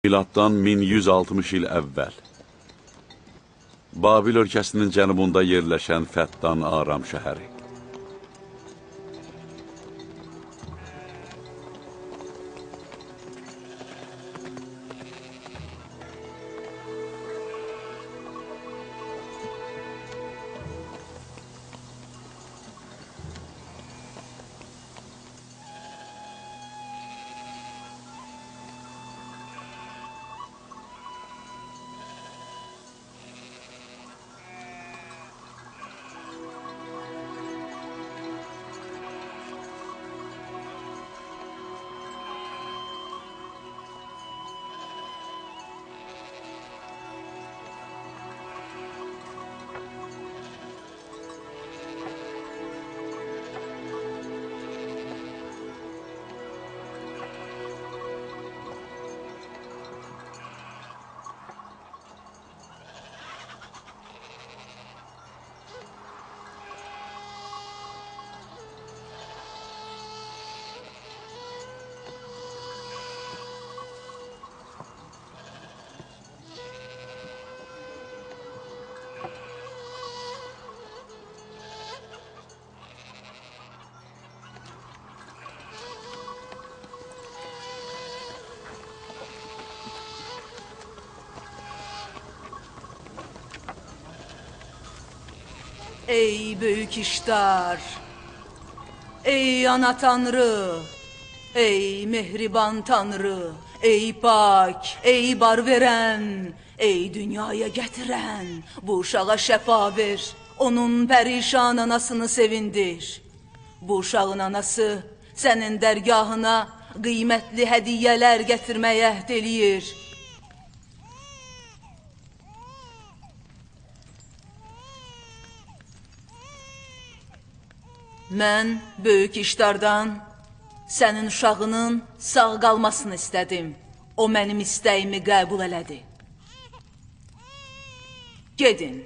Miladdan 1160 il əvvəl. Babil ölkəsinin cənubunda yerləşən Fəttan Aram şəhəri. Ey böyük İştar, ey ana Tanrı, ey mehriban Tanrı, ey pak, ey bar verən, ey dünyaya gətirən, bu uşağa şəfa ver, onun pərişan anasını sevindir. Bu uşağın anası sənin dərgahına qiymətli hədiyyələr gətirməyə əhd eləyir. Mən böyük İştardan sənin uşağının sağ qalmasını istədim. O mənim istəyimi qəbul elədi. Gedin,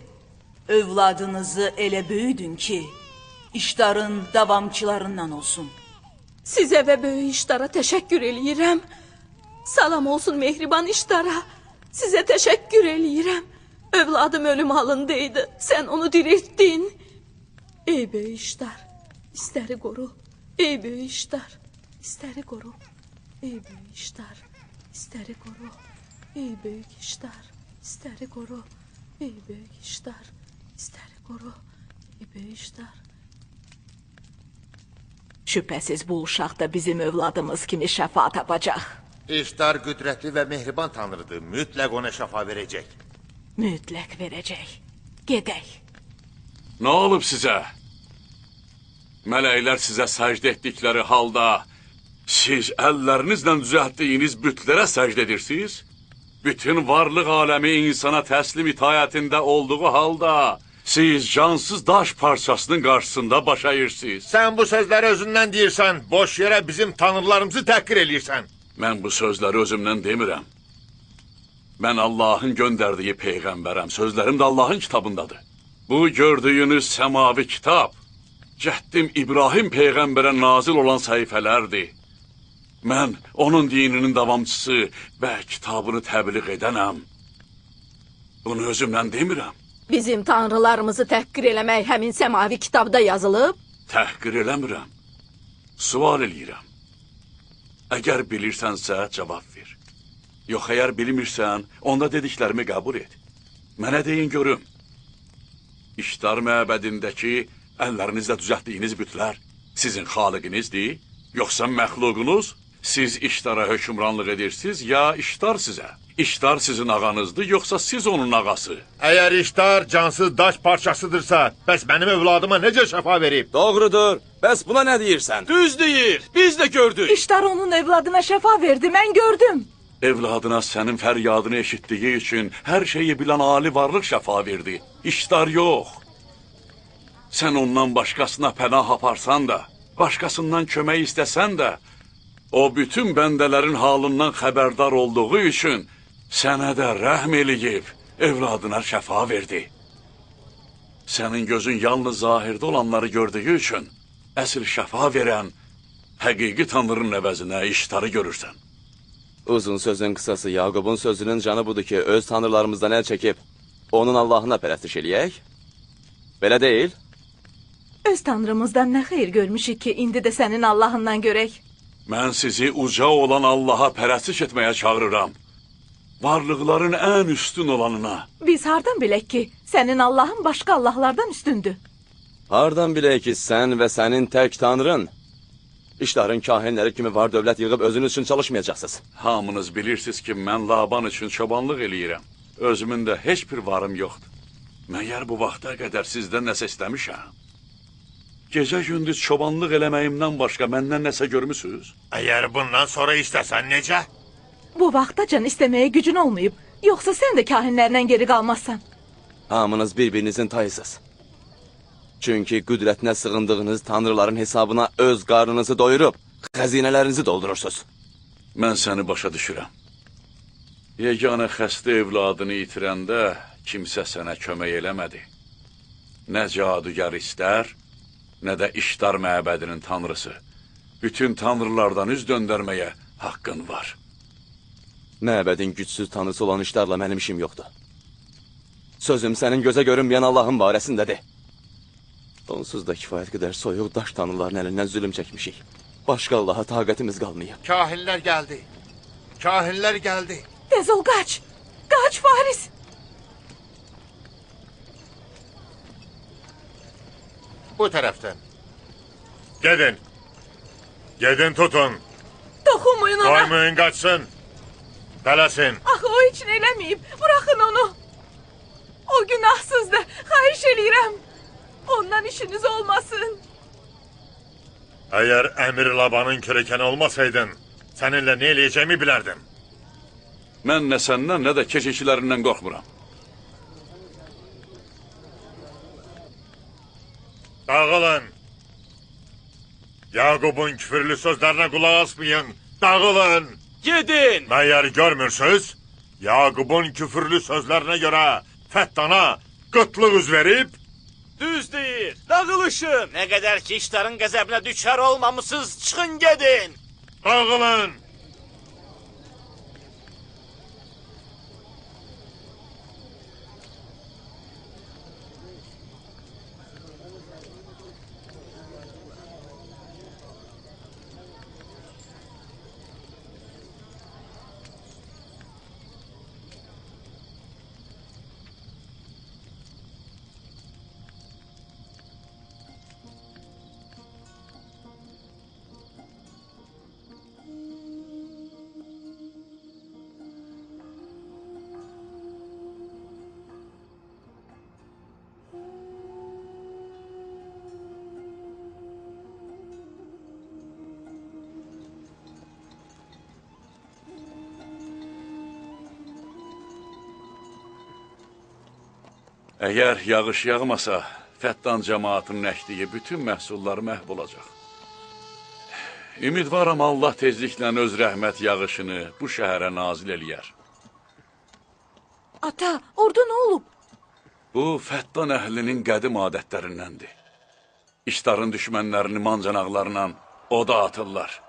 övladınızı elə böyüdün ki, İştarın davamçılarından olsun. Sizə və böyük İştara təşəkkür eləyirəm. Salam olsun mehriban İştara. Sizə təşəkkür eləyirəm. Övladım ölüm halındaydı. Sən onu diriltdin. Ey böyük İştar, istəri qoru. Ey böyük İştar, istəri qoru. Ey böyük İştar, istəri qoru. Ey böyük İştar, istəri qoru. Ey böyük İştar, istəri qoru. Ey böyük İştar. Şübhəsiz bu uşaq da bizim övladımız kimi şəfa tapacaq. İştar qüdrətli və mehriban tanrıdır. Mütləq ona şəfa verəcək. Mütləq verəcək. Gedək. Nə olub sizə? Mələklər sizə səcdə etdikləri halda siz əllərinizlə düzəltdiyiniz bütlərə səcdə edirsiniz? Bütün varlıq aləmi insana təslim itayətində olduğu halda siz cansız daş parçasının qarşısında baş əyirsiniz. Sən bu sözləri özündən deyirsən, boş yerə bizim tanrılarımızı təhqir eləyirsən. Mən bu sözləri özümdən demirəm. Mən Allahın göndərdiyi peyğəmbərəm, sözlərim də Allahın kitabındadır. Bu gördüyünüz səmavi kitab, cəddim İbrahim peyğəmbərə nazil olan səhifələrdir. Mən onun dininin davamçısı və kitabını təbliğ edənəm. Bunu özümdən demirəm. Bizim tanrılarımızı təhqir eləmək həmin səmavi kitabda yazılıb? Təhqir eləmirəm. Sual eləyirəm. Əgər bilirsənsə cavab ver. Yox, əgər bilmirsən, onda dediklərimi qəbul et. Mənə deyin görüm. İştar məbədindəki əllərinizlə düzəltdiyiniz bütlər sizin xaliqinizdir, yoxsa məxluqunuz? Siz İştara hökmranlıq edirsiniz, ya İştar sizə? İştar sizin ağanızdır, yoxsa siz onun ağası? Əgər İştar cansız daş parçasıdırsa, bəs mənim övladıma necə şəfa verib? Doğrudur. Bəs buna nə deyirsən? Düz deyir. Biz də gördük. İştar onun evladına şəfa verdi, mən gördüm. Evladına sənin fəryadını eşitdiyi üçün hər şeyi bilən ali varlıq şəfa verdi. İştar yox. Sən ondan başqasına pənah aparsan da, başqasından kömək istəsən də, o bütün bəndələrin halından xəbərdar olduğu üçün sənə də rəhm eləyib, evladına şəfa verdi. Sənin gözün yalnız zahirdə olanları gördüyü üçün əsl şəfa verən həqiqi Tanrının əvəzinə İştarı görürsən. Uzun sözün qısası, Yaqubun sözünün canı budur ki, öz tanrılarımızdan əl çəkib, onun Allahına pərəstiş eləyək. Belə deyil? Öz tanrımızdan nə xeyir görmüşük ki, indi də sənin Allahından görək. Mən sizi uca olan Allaha pərəstiş etməyə çağırıram. Varlıqların ən üstün olanına. Biz hardan bilək ki, sənin Allahın başqa Allahlardan üstündür? Hardan bilək ki, sən və sənin tək tanrın İştarın kahinləri kimi var dövlət yığıb özünüz üçün çalışmayacaqsınız. Hamınız bilirsiniz ki, mən Laban üçün çobanlıq eləyirəm. Özümün də heç bir varım yoxdur. Məyər bu vaxta qədər sizdən nəsə istəmişəm? Gecə-gündüz çobanlıq eləməyimdən başqa məndən nəsə görmüsünüz? Əgər bundan sonra istəsən necə? Bu vaxtacan istəməyə gücün olmayıb. Yoxsa sən də kahinlərlə geri qalmazsan. Hamınız bir-birinizin tayısız. Çünki qüdrətinə sığındığınız tanrıların hesabına öz qarnınızı doyurub, xəzinələrinizi doldurursunuz. Mən səni başa düşürəm. Yeganə xəstə evladını itirəndə kimsə sənə kömək eləmədi. Nə cadugar istər, nə də İştar məbədinin tanrısı. Bütün tanrılardan üz döndərməyə haqqın var. Məbədin gücsüz tanrısı olan İştarla mənim işim yoxdur. Sözüm sənin gözə görünməyən Allahın barəsindədir. Onsuz da kifayət qədər soyuq daş tanrıların əlindən zülüm çəkmişik. Başqa Allaha taqətimiz qalmayıb. Kahinlər gəldi. Kahinlər gəldi. Tez ol, qaç. Qaç, Faris. Bu tərəfdən. Gedin. Gedin tutun. Toxunmayın ona. Qoymayın qaçsın. Tələsin. Axı o heç nə eləməyib. Bıraxın onu. O günahsızdır. Xahiş eləyirəm. Ondan işiniz olmasın. Əgər Əmir Labanın kürəkəni olmasaydın, səninlə nə eləyəcəyimi bilərdim. Mən nə səndən, nə də keşikçilərindən qorxmuram. Dağılın. Yaqubun küfürlü sözlərinə qulaq asmayın. Dağılın. Gedin. Məyər görmürsünüz? Yaqubun küfürlü sözlərinə görə Fəttana qıtlıq üz verib. Düz deyir. Dağılışın. Nə qədər ki İştarın qəzəbinə düçar olmamışsınız, çıxın gedin. Dağılın. Əgər yağış yağmasa, Fəttan cəmaatının əkdiyi bütün məhsullar məhv olacaq. Ümidvaram Allah tezliklə öz rəhmət yağışını bu şəhərə nazil eləyər. Ata, orada nə olub? Bu, Fəttan əhlinin qədim adətlərindəndir. İştarın düşmənlərini mancanaqlarla oda atırlar.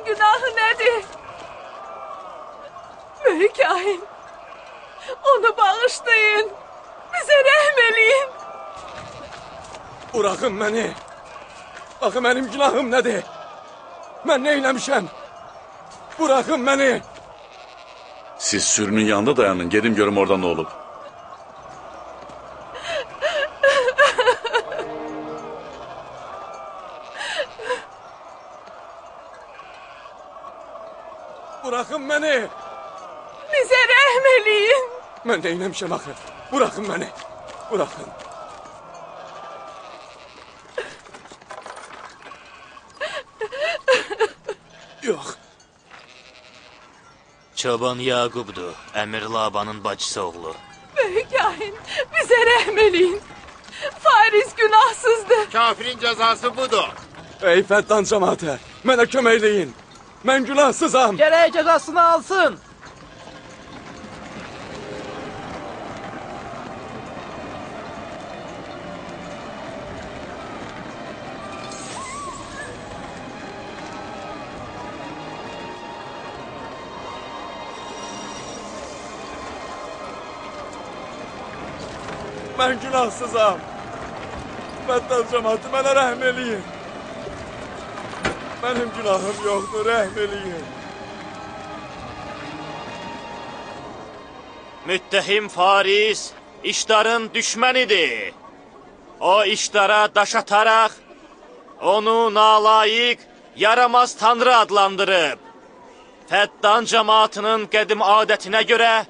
Günahı nədir? Böyük kahin, onu bağışlayın, bizə rəhm eləyin. Bırakın məni. Axı mənim günahım nədir? Mən nə eləmişəm? Bırakın məni. Siz sürünün yanında dayanın, gedim görüm orada nə olub. Bırakın məni. Bizə rəhm eləyin. Mən nə eləmişəm axı? Bırakın məni. Bırakın. Yox. Çoban Yaqubdur, Əmir Labanın bacısı oğlu. Böyük kahin, bizə rəhm eləyin. Faris günahsızdır. Kafirin cəzası budur. Ey Fəttan cəmaatı, mənə kömək eləyin. Mən günahsızam. Gərək cəzasını alsın. Mən günahsızam. Fəddan cəmaatı, mənə rəhm eləyin. Mənim günahım yoxdur, rəhm eləyin. Müttəhim Faris İştarın düşmənidir. O İştara daş ataraq onu nalayiq, yaramaz tanrı adlandırıb. Fəddan cəmaatının qədim adətinə görə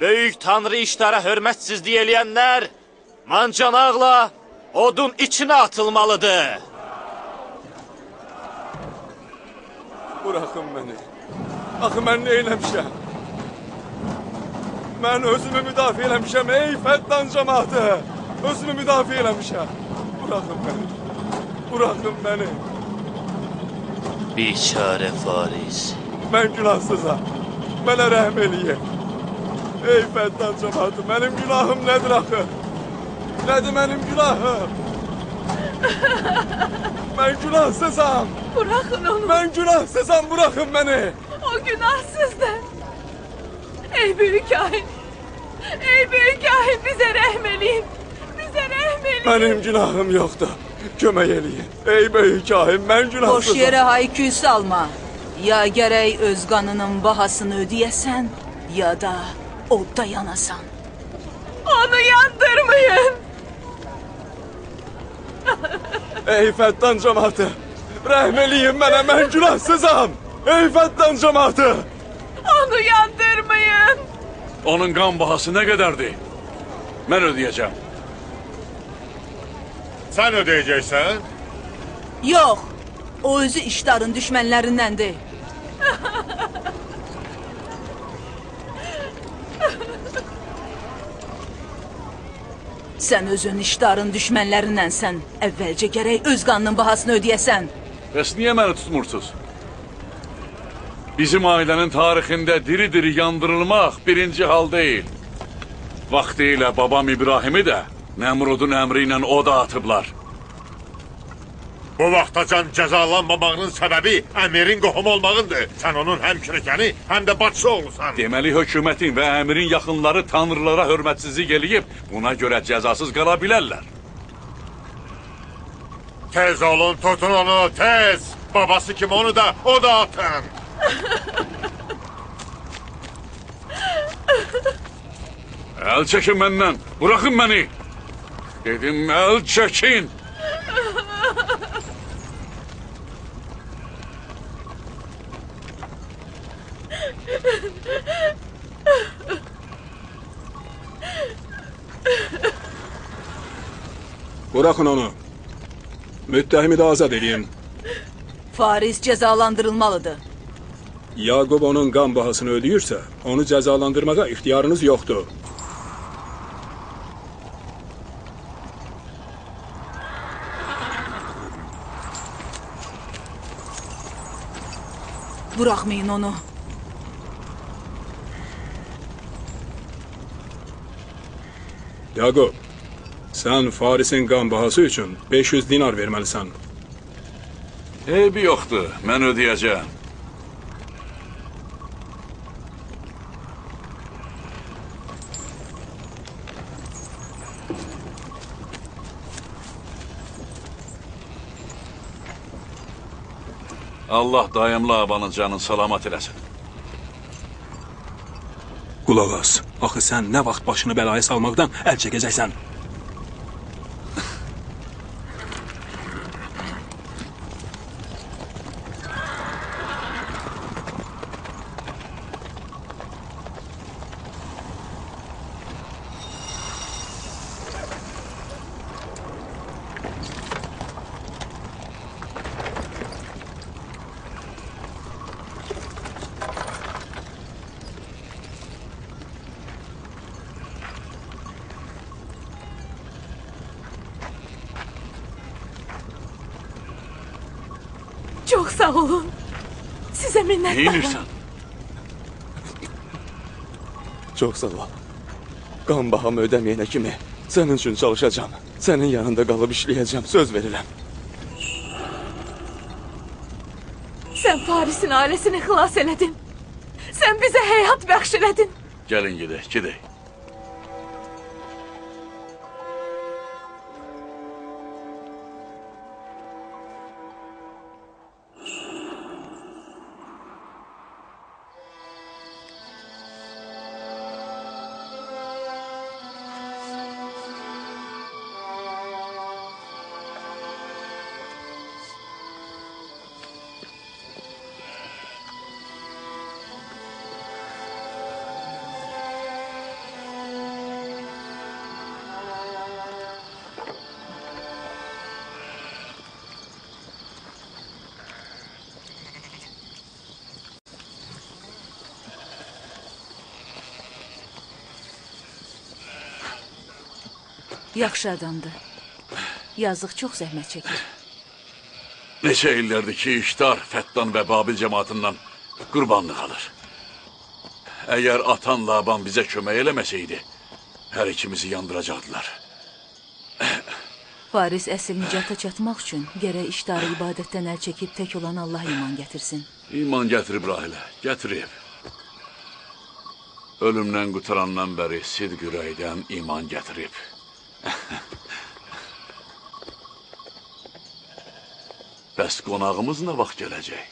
böyük tanrı İştara hörmətsizlik eləyənlər mancanaqla odun içinə atılmalıdır. Bırakın məni. Axı mən nə eləmişəm? Mən özümü müdafiə eləmişəm, ey Fəddan cəmaatı! Özümü müdafiə eləmişəm. Bırakın məni. Bırakın məni. Biçarə Faris. Mən günahsızam. Mənə rəhm eləyin. Ey Fəddan cəmaatı, mənim günahım nədir axı? Nədir mənim günahım? Mən günahsızam. Bırakın onu. Mən günahsızam, bırakın məni. O günahsızdır. Ey böyük kahin. Ey böyük kahin, bizə rəhm eləyin. Bizə rəhm eləyin. Mənim günahım yoxdur. Kömək eləyin. Ey böyük kahin, mən günahsızam. Boş yerə hayküy salma. Ya gərək öz qanının bahasını ödəyəsən, ya da odda yanasan. Onu yandırmayın. Ey Fəddan cəmaatı, rəhm eləyin mənə, mən günahsızam. Ey Fəddan cəmaatı. Onu yandırmayın. Onun qan bahası nə qədərdir? Mən ödəyəcəm. Sən ödəyəcəksən? Yox, o özü İştarın düşmənlərindəndir. Sən özün İştarın düşmənlərindənsən. Əvvəlcə gərək öz qanının bahasını ödəyəsən. Bəs niyə məni tutmursunuz? Bizim ailənin tarixində diri-diri yandırılmaq birinci hal deyil. Vaxtilə babam İbrahimi də Nəmrudun əmri ilə o da atıblar. Bu vaxtacan cəzalanmamağının səbəbi əmirin qohumu olmağındır. Sən onun həm kürəkəni, həm də bacısı oğlusan. Deməli, hökumətin və əmirin yaxınları tanrılara hörmətsizlik eləyib, buna görə cəzasız qala bilərlər. Tez olun, tutun onu, tez! Babası kimi onu da, o da atın! Əl çəkin məndən, bıraxın məni! Dedim, əl çəkin! Bırakın onu. Müttəhimi də azad eləyin. Faris cəzalandırılmalıdır. Yaqub onun qan bahasını ödəyirsə, onu cəzalandırmağa ixtiyarınız yoxdur. Bırakmayın onu. Yaqub, sən Farisin qan bahası üçün 500 dinar verməlisən. Eybi yoxdur, mən ödəyəcəm. Allah dayım Labanın canını salamat eləsin. Qulaq as, axı sən nə vaxt başını bəlaya salmaqdan əl çəkəcəksən? Çox sağ olun. Sizə minnətdaram. Neynirsən? Çox sağ ol. Qan bahamı ödəməyənə kimi sənin üçün çalışacağam. Sənin yanında qalıb işləyəcəm, söz verirəm. Sən Farisin ailəsini xilas elədin. Sən bizə həyat bəxş elədin. Gəlin gedək, gedək. Yaxşı adamdır. Yazıq çox zəhmət çəkir. Neçə illərdir ki, İştar, Fəttan və Babil cəmaatından qurbanlıq alır. Əgər atan Laban bizə kömək eləməsəydi, hər ikimizi yandıracaqdılar. Faris əsl nicata çatmaq üçün gərək İştarı ibadətdən əl çəkib tək olan Allah iman gətirsin. İman gətirib Rahilə, gətirib. Ölümdən qutarandan bəri sidq ürəkdən iman gətirib. Bəs qonağımız nə vaxt gələcək?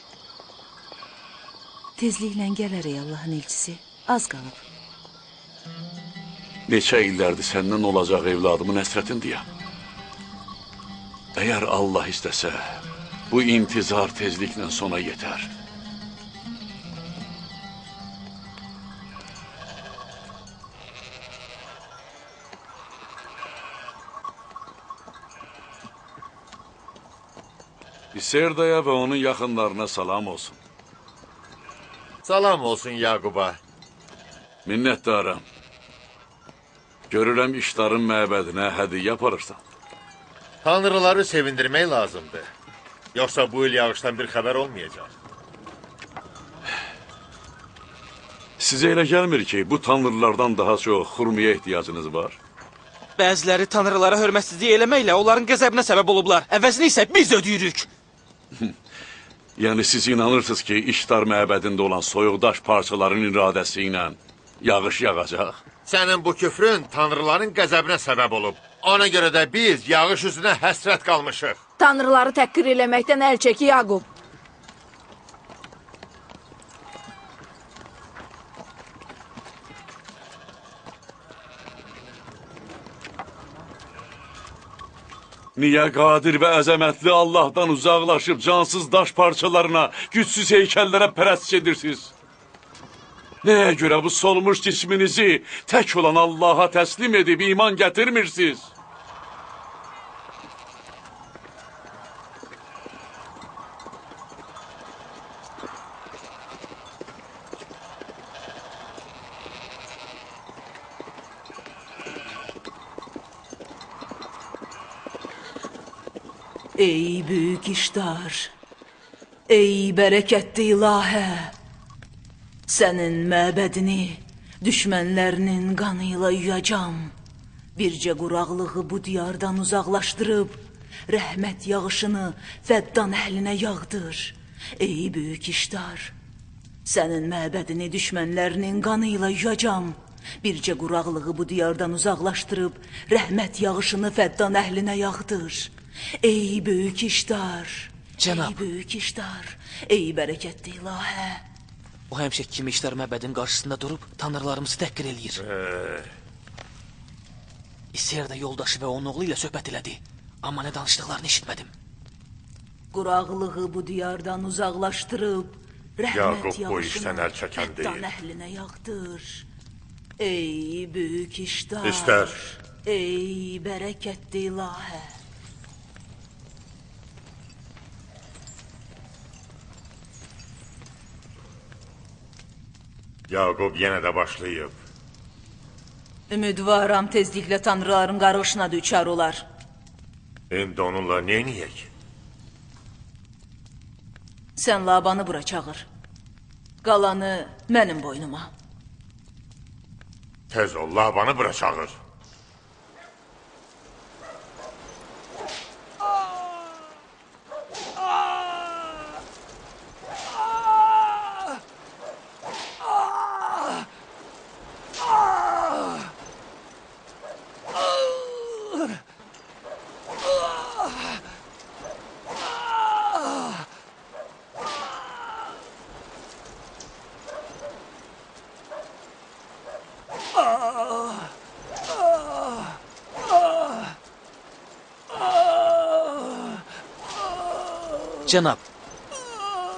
Tezliklə gələr ey Allahın elçisi, az qalıb. Neçə illərdir səndən olacaq evladımın həsrətindəyəm. Əgər Allah istəsə, bu intizar tezliklə sona yetər. İserdaya və onun yaxınlarına salam olsun. Salam olsun Yaquba. Minnətdaram. Görürəm İştarın məbədinə hədiyyə aparırsan. Tanrıları sevindirmək lazımdır. Yoxsa bu il yağışdan bir xəbər olmayacaq. Sizə elə gəlmir ki, bu tanrılardan daha çox xurmaya ehtiyacınız var? Bəziləri tanrılara hörmətsizlik eləməklə onların qəzəbinə səbəb olublar. Əvəzini isə biz ödəyirik. Yəni siz inanırsınız ki, İştar məbədində olan soyuq daş parçalarının iradəsi ilə yağış yağacaq? Sənin bu küfrün tanrıların qəzəbinə səbəb olub. Ona görə də biz yağış üzünə həsrət qalmışıq. Tanrıları təhqir eləməkdən əl çək, Yaqub. Niyə qadir və əzəmətli Allahdan uzaqlaşıb cansız daş parçalarına, gücsüz heykəllərə pərəstiş edirsiniz? Nəyə görə bu solmuş cisminizi tək olan Allaha təslim edib iman gətirmirsiniz? Ey böyük İştar, ey bərəkətli ilahə, sənin məbədini düşmənlərinin qanı ilə yuyacam. Bircə quraqlığı bu diyardan uzaqlaşdırıb, rəhmət yağışını Fəddan əhlinə yağdır. Ey böyük İştar, sənin məbədini düşmənlərinin qanı ilə yuyacam. Bircə quraqlığı bu diyardan uzaqlaşdırıb, rəhmət yağışını Fəddan əhlinə yağdır. Ey böyük İştar, cənab, ey böyük İştar, ey bərəkətli ilahə. O həmişə kimi İştar məbədin qarşısında durub tanrılarımızı təhqir eləyir. İserda yoldaşı və onun oğlu ilə söhbət elədi. Amma nə danışdıqlarını eşitmədim. Quraqlığı bu diyardan uzaqlaşdırıb, rəhmət Yaqub bu işdən əl çəkən deyil. Fəddan əhlinə yağdır. Ey böyük İştar, İştar, ey bərəkətli ilahə. Yaqub yenə də başlayıb. Ümidvaram tezliklə tanrıların qarğışına düçar olar. İndi onunla neyniyək? Sən Labanı bura çağır. Qalanı mənim boynuma. Tez ol, Labanı bura çağır. Cənab,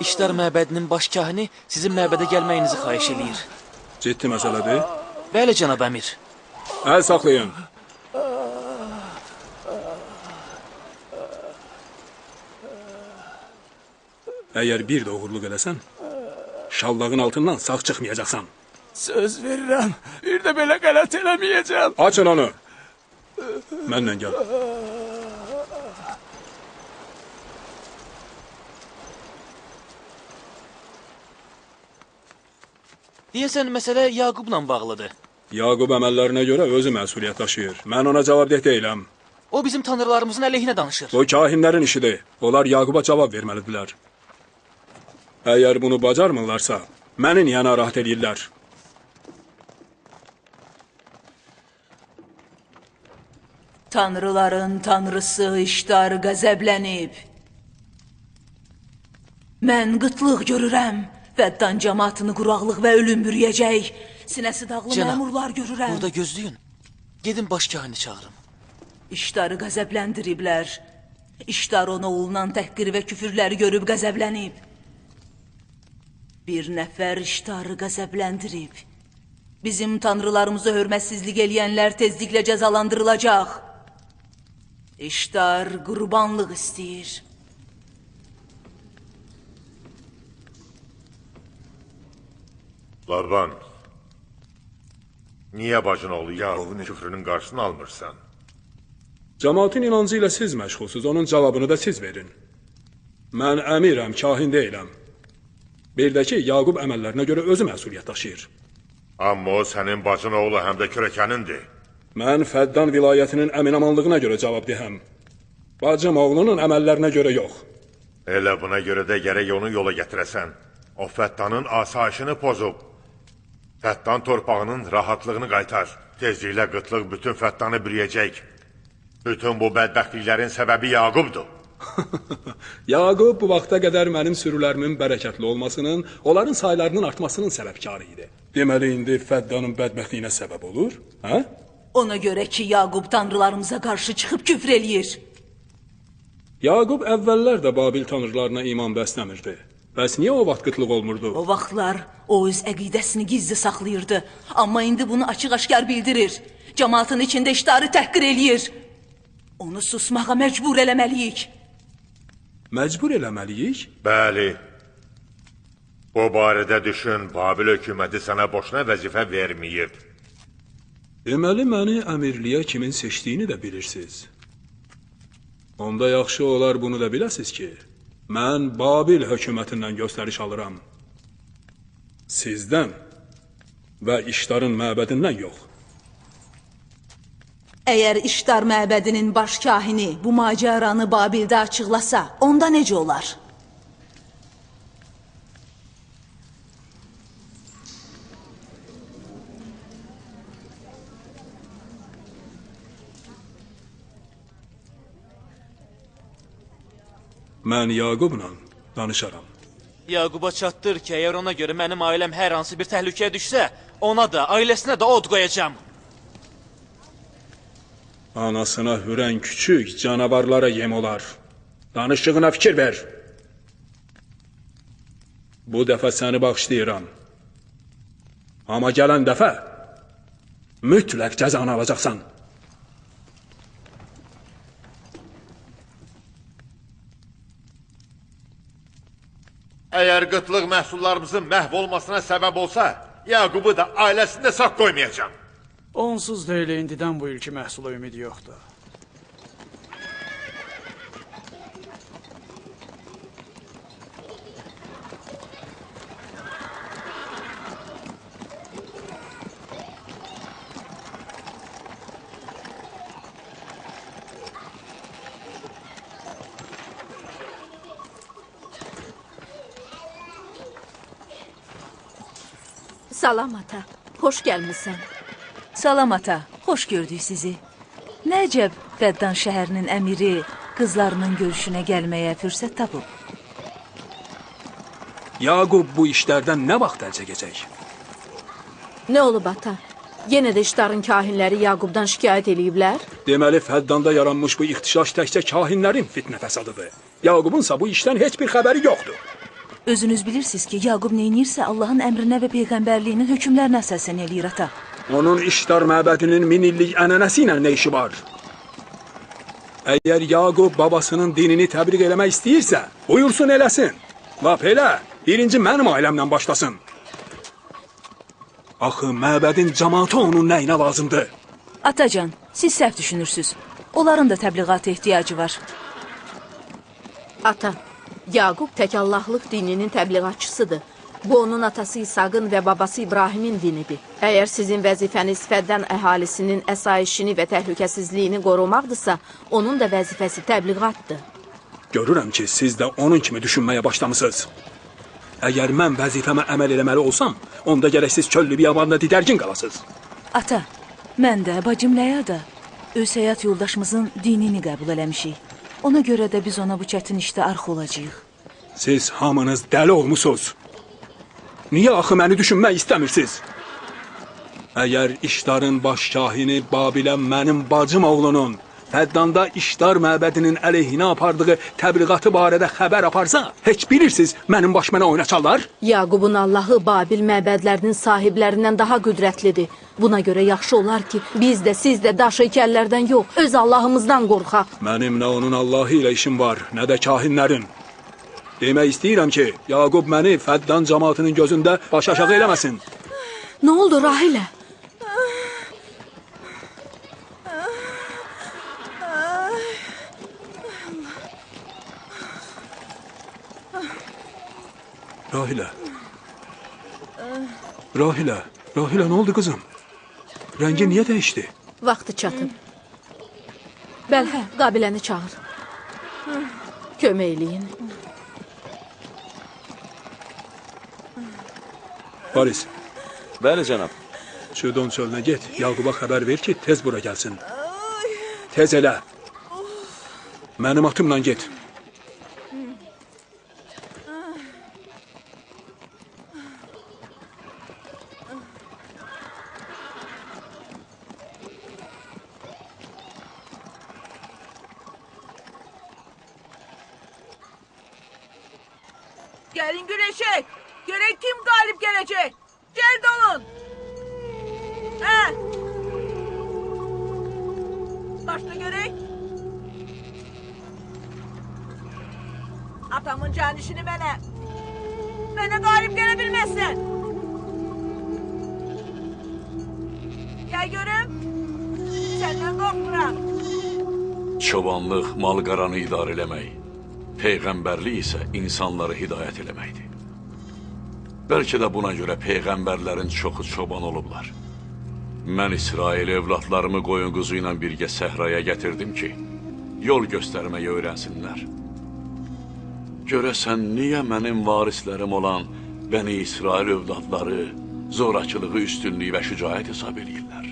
İştar məbədinin baş kahini sizin məbədə gəlməyinizi xahiş eləyir. Ciddi məsələdir? Bəli, cənab əmir. Əl saxlayın. Əgər bir də oğurluq eləsən, şallağın altından sağ çıxmayacaqsan. Söz verirəm, bir də belə qələt eləməyəcəm. Açın onu. Mənlə gəl. Deyəsən, məsələ Yaqubla bağlıdır. Yaqub əməllərinə görə özü məsuliyyət daşıyır. Mən ona cavabdeh deyiləm. O bizim tanrılarımızın əleyhinə danışır. Bu kahinlərin işidir. Onlar Yaquba cavab verməlidirlər. Əgər bunu bacarmırlarsa, məni niyə narahat eləyirlər? Tanrıların tanrısı İştar qəzəblənib. Mən qıtlıq görürəm. Fəddan cəmaatını quraqlıq və ölüm bürüyəcək. Sinəsi dağlı məmurlar görürəm. Burada gözləyin. Gedin baş kahini çağırım. İştarı qəzəbləndiriblər. İştar ona olunan təhqir və küfürləri görüb qəzəblənib. Bir nəfər İştarı qəzəbləndirib. Bizim tanrılarımıza hörmətsizlik eləyənlər tezliklə cəzalandırılacaq. İştar qurbanlıq istəyir. Laban, niyə bacın oğlu Yaqubun küfrünün qarşısını almırsan? Cəmaatın inancı ilə siz məşğulsuz, onun cavabını da siz verin. Mən əmirəm, kahin deyiləm. Bir də ki, Yaqub əməllərinə görə özü məsuliyyət daşıyır. Amma o sənin bacın oğlu həm də kürəkənindir. Mən Fəddan vilayətinin əminamanlığına görə cavab deyəm. Bacım oğlunun əməllərinə görə yox. Elə buna görə də gərək onu yola gətirəsən. O Fəddanın asayişini pozub. Fəddan torpağının rahatlığını qaytar. Tezliklə qıtlıq bütün Fəddanı bürüyəcək. Bütün bu bədbəxtliklərin səbəbi Yaqubdur. Yaqub bu vaxta qədər mənim sürülərimin bərəkətli olmasının, onların saylarının artmasının səbəbkarı idi. Deməli, indi Fəddanın bədbəxtliyinə səbəb olur, hə? Ona görə ki, Yaqub tanrılarımıza qarşı çıxıb küfr eləyir. Yaqub əvvəllər də Babil tanrılarına iman bəsləmirdi. Bəs niyə o vaxt qıtlıq olmurdu? O vaxtlar o öz əqidəsini gizli saxlayırdı. Amma indi bunu açıq-aşkar bildirir. Cəmaatın içində İştarı təhqir eləyir. Onu susmağa məcbur eləməliyik. Məcbur eləməliyik? Bəli. Bu barədə düşün, Babil hökuməti sənə boşuna vəzifə verməyib. Deməli, məni əmirliyə kimin seçdiyini də bilirsiniz. Onda yaxşı olar bunu da biləsiniz ki, mən Babil hökumətindən göstəriş alıram. Sizdən və İştarın məbədindən yox. Əgər İştar məbədinin baş kahini bu macaranı Babildə açıqlasa, onda necə olar? Mən Yaqubla danışaram. Yaquba çatdır ki, əgər ona görə mənim ailəm hər hansı bir təhlükəyə düşsə, ona da, ailəsinə də od qoyacam. Anasına hürən küçük canavarlara yem olar. Danışığına fikir ver. Bu dəfə səni bağışlayıram. Amma gələn dəfə mütləq cəzanı alacaqsan. Əgər qıtlıq məhsullarımızın məhv olmasına səbəb olsa, Yaqubu da ailəsini də sağ qoymayacağam. Onsuz da elə indidən bu ilki məhsula ümid yoxdur. Salam ata, xoş gəlmisən. Salam ata, xoş gördük sizi. Nə əcəb Fəddan şəhərinin əmiri qızlarının görüşünə gəlməyə fürsət tapıb. Yaqub bu işlərdən nə vaxt əl çəkəcək? Nə olub ata? Yenə də İştarın kahinləri Yaqubdan şikayət eləyiblər? Deməli, Fəddanda yaranmış bu ixtişaş təkcə kahinlərin fitnə fəsadıdır. Yaqubunsa bu işdən heç bir xəbəri yoxdur. Özünüz bilirsiniz ki, Yaqub neynirsə Allahın əmrinə və peyğəmbərliyinin hökmlərinə əsasən eləyir ata. Onun İştar məbədinin 1000 illik ənənəsi ilə nə işi var? Əgər Yaqub babasının dinini təbliğ eləmək istəyirsə, buyursun eləsin. Lap elə, birinci mənim ailəmlə başlasın. Axı, məbədin cəmaatı onun nəyinə lazımdır? Atacan, siz səhv düşünürsünüz. Onların da təbliğata ehtiyacı var. Ata, Yaqub tək Allahlıq dininin təbliğatçısıdır. Bu, onun atası İshaqın və babası İbrahimin dinidir. Əgər sizin vəzifəniz Fəddan əhalisinin əsayişini və təhlükəsizliyini qorumaqdırsa, onun da vəzifəsi təbliğatdır. Görürəm ki, siz də onun kimi düşünməyə başlamısınız. Əgər mən vəzifəmə əməl eləməli olsam, onda gərək siz çöllü biyabanda didərgin qalasınız. Ata, mən də, bacım Ləya da öz həyat yoldaşımızın dinini qəbul eləmişik. Ona görə də biz ona bu çətin işdə arxa olacağıq. Siz hamınız dəli olmusunuz. Niyə axı məni düşünmək istəmirsiniz? Əgər İştarın baş kahini Babilə mənim bacım oğlunun Fəddanda İştar məbədinin əleyhinə apardığı təbliğatı barədə xəbər aparsa, heç bilirsiniz mənim baş mənə oynaçarlar? Yaqubun Allahı Babil məbədlərinin sahiblərindən daha qüdrətlidir. Buna görə yaxşı olar ki, biz də, siz də daş heykəllərdən yox, öz Allahımızdan qorxaq. Mənim nə onun Allahı ilə işim var, nə də kahinlərin. Demək istəyirəm ki, Yaqub məni Fəddan cəmaatının gözündə baş aşağı eləməsin. Nə oldu Rahilə? Rahilə. Rahilə, Rahilə, nə oldu qızım? Rəngi niyə dəyişdi? Vaxtı çatıb. Bəlhə, qabiləni çağır. Kömək eləyin. Paris. Bəli, cənab. Çudon çölünə get, Yaquba xəbər ver ki, tez bura gəlsin. Tez elə. Mənim atımla get. Gəlin güləşək. Görək kim qalib gələcək. Cəld olun. Hə. Başla görək. Atamın canişini mənə. Mənə qalib gələ bilməzsən. Gəl görüm. Səndən qorxmuram. Çobanlıq mal-qaranı idarə eləmək, peyğəmbərlik isə insanları hidayət eləməkdir. Bəlkə də buna görə peyğəmbərlərin çoxu çoban olublar. Mən İsrail övladlarımı qoyun quzu ilə birgə səhraya gətirdim ki, yol göstərməyi öyrənsinlər. Görəsən, niyə mənim varislərim olan Bəni İsrail övladları zorakılığı üstünlüyü və şücaət hesab eləyirlər?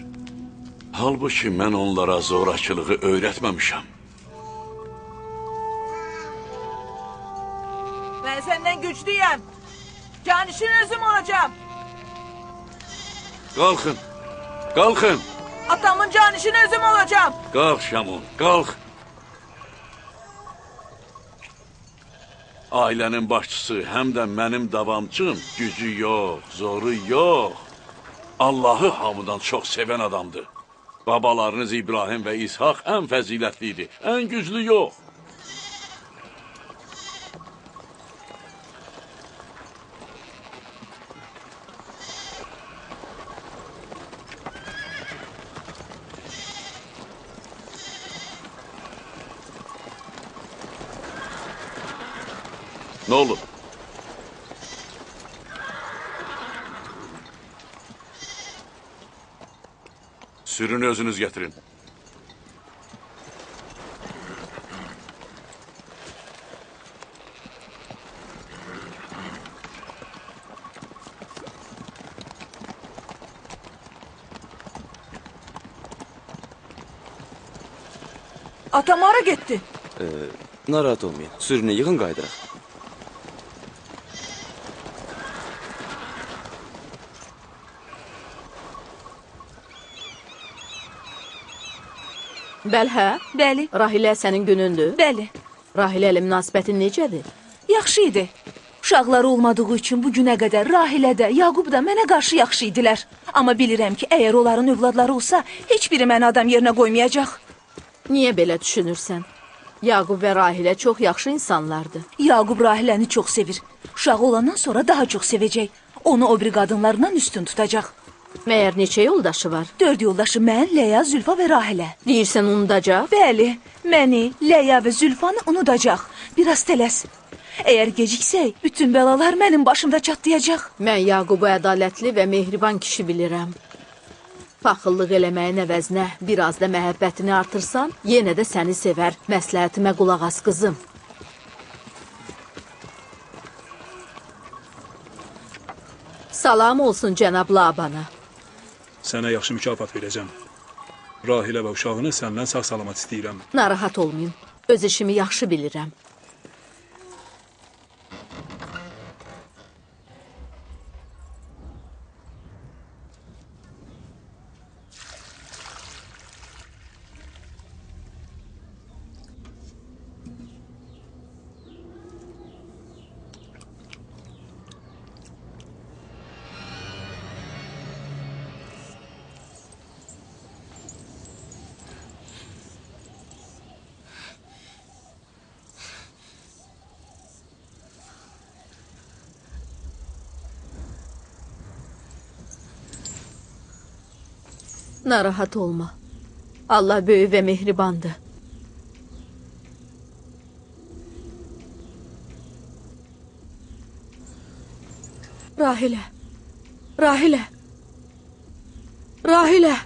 Halbuki mən onlara zorakılığı öyrətməmişəm. Mən səndən güclüyəm. Canişin özüm olacağım. Qalxın, qalxın. Atamın canişin özüm olacağım. Qalx Şamun, qalx. Ailənin başçısı, həm də mənim davamçım, gücü yox, zoru yox. Allahı hamıdan çox sevən adamdır. Babalarınız İbrahim və İshaq ən fəzilətli idi, ən güclü yox. Nə olub? Sürünü özünüz gətirin. Atam hara getdi? Narahat olmayın. Sürünü yığın qayıdıraq. Bəlhə? Bəli. Rahilə sənin günündür? Bəli. Rahilə ilə münasibətin necədir? Yaxşı idi. Uşaqları olmadığı üçün bu günə qədər Rahilə də, Yaqub da mənə qarşı yaxşı idilər. Amma bilirəm ki, əgər onların övladları olsa, heç biri məni adam yerinə qoymayacaq. Niyə belə düşünürsən? Yaqub və Rahilə çox yaxşı insanlardır. Yaqub Rahiləni çox sevir. Uşağı olandan sonra daha çox sevəcək. Onu o biri qadınlarından üstün tutacaq. Məyər neçə yoldaşı var? 4 yoldaşı: mən, Leya, Zülfa və Rahilə. Deyirsən unudacaq? Bəli, məni, Leya və Zülfanı unudacaq. Biraz tələs. Əgər geciksək, bütün bəlalar mənim başımda çatlayacaq. Mən Yaqubu ədalətli və mehriban kişi bilirəm. Paxıllıq eləməyin əvəzinə biraz da məhəbbətini artırsan, yenə də səni sevər. Məsləhətimə qulaq as, qızım. Salam olsun cənab Labana. Sənə yaxşı mükafat verəcəm. Rahilə və uşağını səndən sağ-salamat istəyirəm. Narahat olmayın. Öz işimi yaxşı bilirəm. Narahat olma. Allah böyük və mehribandır. Rahilə! Rahilə! Rahilə!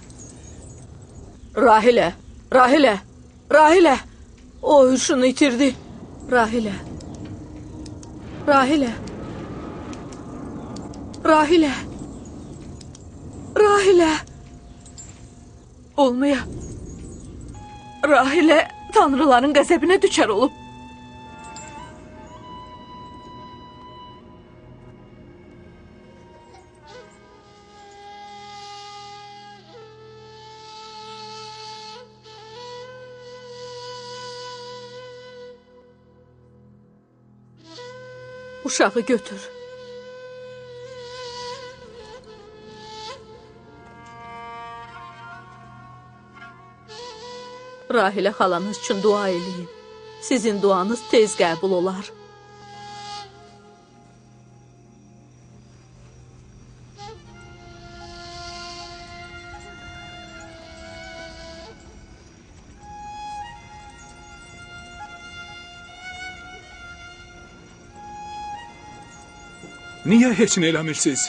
Rahilə! Rahilə! Rahilə! O huşunu itirdi. Rahilə! Rahilə! Rahilə! Rahilə! Olmaya. Rahilə tanrıların qəzəbinə düçar olub. Uşağı götür. Rahilə xalanız üçün dua eləyin. Sizin duanız tez qəbul olar. Niyə heç nə eləmirsiniz?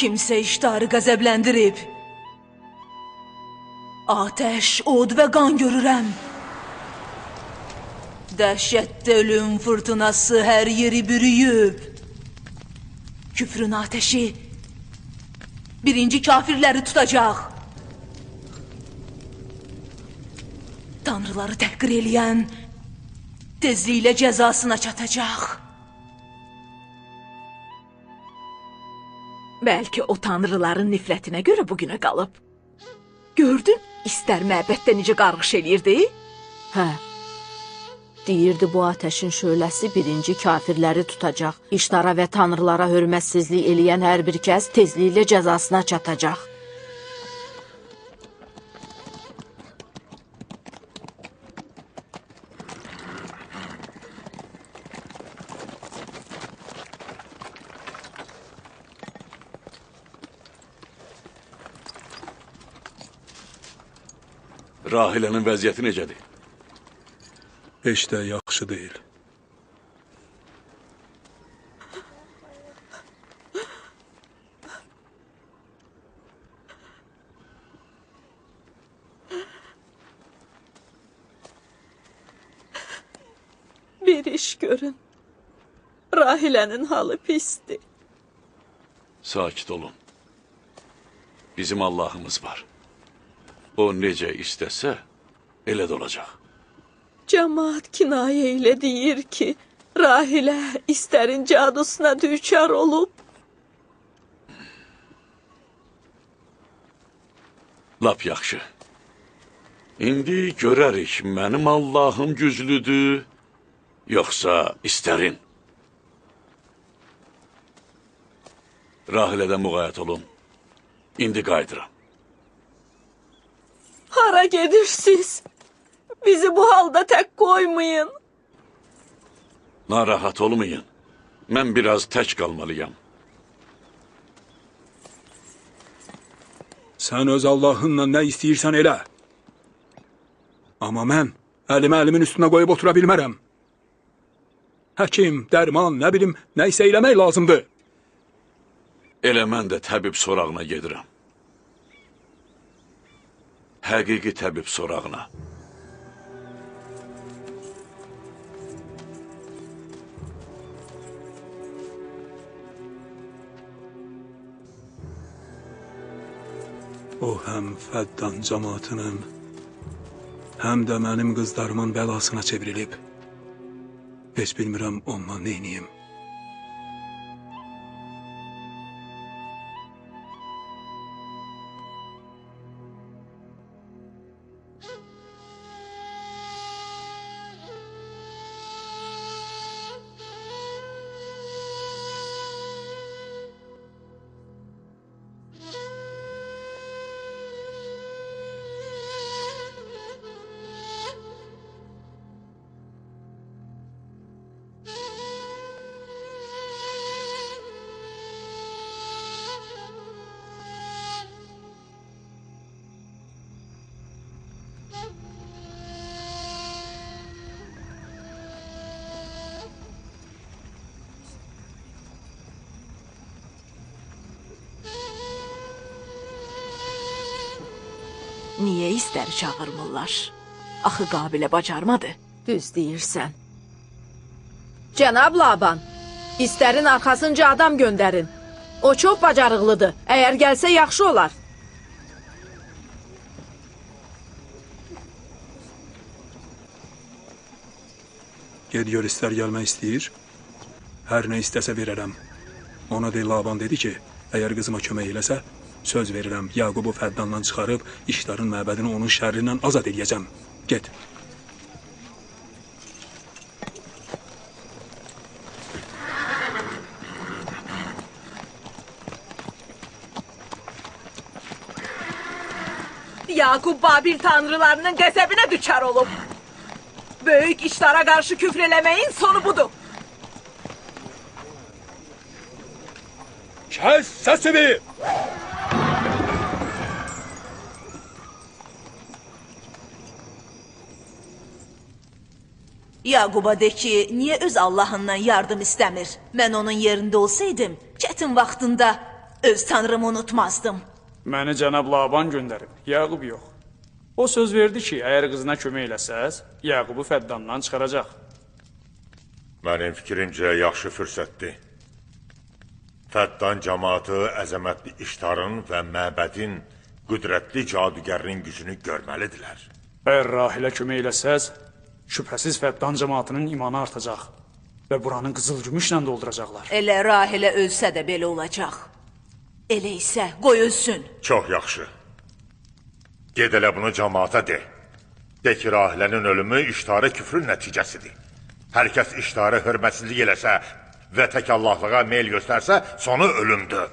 Kimsə İştarı qəzəbləndirib. Atəş, od və qan görürəm. Dəhşətli ölüm fırtınası hər yeri bürüyüb. Küfrün atəşi birinci kafirləri tutacaq. Tanrıları təhqir eləyən tezliklə cəzasına çatacaq. Bəlkə o tanrıların nifrətinə görə bugünə qalıb. Gördün, istər məbəddə necə qarğış eləyirdi? Hə, deyirdi bu atəşin şöləsi birinci kafirləri tutacaq. İştara və tanrılara hörmətsizlik eləyən hər bir kəs tezliklə cəzasına çatacaq. Rahilənin vəziyyəti necədir? Heç də yaxşı deyil. Bir iş görün. Rahilənin halı pisdir. Sakit olun. Bizim Allahımız var. O necə istəsə, elə də olacaq. Cəmaat kinayə ilə deyir ki, Rahilə istərin cadusuna düçar olub. Lap yaxşı. İndi görərik mənim Allahım güclüdür, yoxsa istərin. Rahilədən müğayət olun. İndi qayıdıram. Hara gedirsiniz? Bizi bu halda tək qoymayın. Narahat olmayın. Mən biraz tək qalmalıyam. Sən öz Allahınla nə istəyirsən elə. Amma mən əlimi əlimin üstünə qoyub otura bilmərəm. Həkim, dərman, nə bilim, nə isə eləmək lazımdır. Elə mən də təbib sorağına gedirəm. Həqiqi təbib sorağına. O həm Fəddan cəmaatının, həm də mənim qızlarımın bəlasına çevrilib. Heç bilmirəm onunla neyniyim. Niyə istər çağırmırlar? Axı Qabilə bacarmadı. Düz deyirsən. Cənab Laban, istərin arxasınca adam göndərin. O çox bacarıqlıdır. Əgər gəlsə yaxşı olar. Ged gör istər gəlmək istəyir. Hər nə istəsə verərəm. Ona de Laban dedi ki, əgər qızıma kömək eləsə, söz verirəm, Yaqubu Fəddandan çıxarıb İştarın məbədini onun şərrindən azad eləyəcəm. Get. Yaqub Babil tanrılarının qəzəbinə düçar olub. Böyük İştara qarşı küfr eləməyin sonu budur. Kəs səsini! Yaquba de ki, niyə öz Allahından yardım istəmir? Mən onun yerində olsaydım, çətin vaxtında öz tanrımı unutmazdım. Məni cənab Laban göndərib, Yaqub yox. O söz verdi ki, əgər qızına kömək eləsəz, Yaqubu Fəddandan çıxaracaq. Mənim fikrimcə yaxşı fürsətdir. Fəddan cəmaatı əzəmətli İştarın və məbədin qüdrətli cadugərinin gücünü görməlidirlər. Əgər Rahilə kömək eləsəz, şübhəsiz Fəddan cəmaatının imanı artacaq və buranın qızıl gümüşlə dolduracaqlar. Elə Rahilə ölsə də belə olacaq. Elə isə qoy ölsün. Çox yaxşı. Ged elə bunu cəmaata de. De ki, Rahilənin ölümü İştara küfrün nəticəsidir. Hər kəs İştara hörmətsizlik eləsə və tək Allahlığa meyl göstərsə, sonu ölümdür.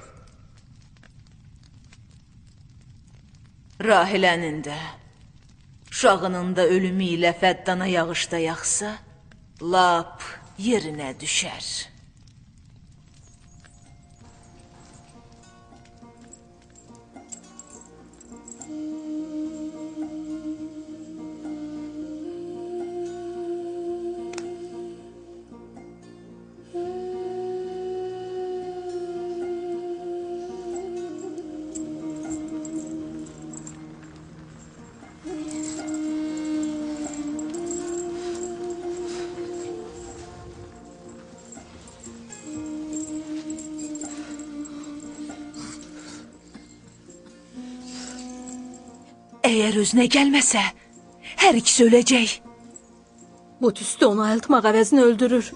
Rahilənin də, uşağının da ölümü ilə Fəddana yağışda yağsa, lap yerinə düşər. Əgər özünə gəlməsə, hər ikisi öləcək. Bu tüstü onu ayıltmaq əvəzinə öldürür.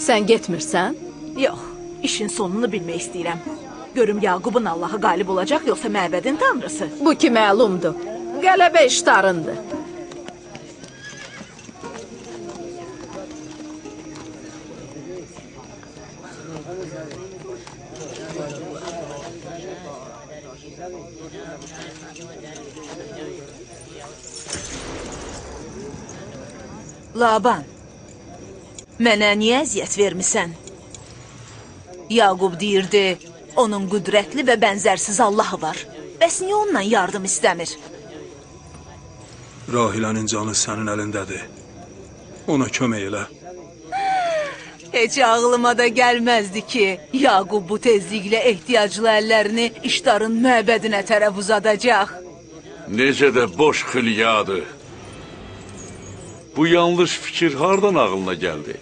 Sən getmirsən? Yox, işin sonunu bilmək istəyirəm. Görüm Yaqubun Allahı qalib olacaq, yoxsa məbədin tanrısı? Bu ki məlumdur. Qələbə İştarındır. Laban, mənə niyə əziyyət vermisən? Yaqub deyirdi, onun qüdrətli və bənzərsiz Allahı var. Bəs niyə ondan yardım istəmir? Rahilənin canı sənin əlindədir. Ona kömək elə. Heç ağlıma da gəlməzdi ki, Yaqub bu tezliklə ehtiyaclı əllərini İştarın məbədinə tərəf uzadacaq. Necə də boş xülyadır. Bu yanlış fikir hardan ağlına gəldi?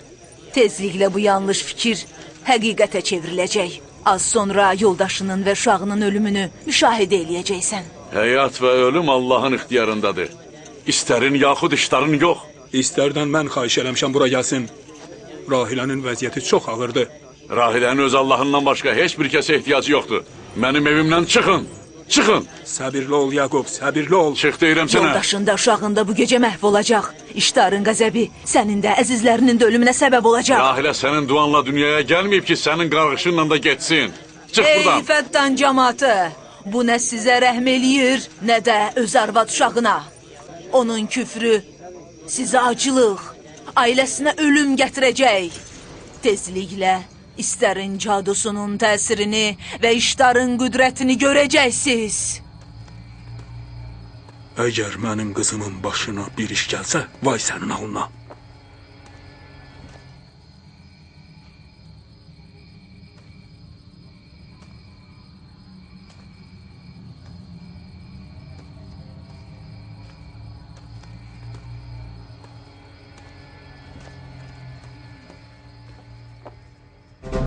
Tezliklə bu yanlış fikir həqiqətə çevriləcək. Az sonra yoldaşının və uşağının ölümünü müşahidə eləyəcəksən. Həyat və ölüm Allahın ixtiyarındadır. İstərin yaxud İştarın yox. İstərdən mən xahiş eləmişəm bura gəlsin. Rahilənin vəziyyəti çox ağırdır. Rahilənin öz Allahından başqa heç bir kəsə ehtiyacı yoxdur. Mənim evimdən çıxın! Çıxın! Səbirli ol, Yaqub, səbirli ol. Çıx deyirəm sənə. Yoldaşın da, uşağın da bu gecə məhv olacaq. İştarın qəzəbi sənin də, əzizlərinin də ölümünə səbəb olacaq. Rahilə sənin duanla dünyaya gəlməyib ki, sənin qarğışınla da getsin. Çıx buradan. Ey Fəddan cəmaatı! Bu nə sizə rəhm eləyir, nə də öz arvad uşağına. Onun küfrü sizə acılıq, ailəsinə ölüm gətirəcək. Tezliklə İstərin cadusunun təsirini və İştarın qüdrətini görəcəksiniz. Əgər mənim qızımın başına bir iş gəlsə, vay sənin alına.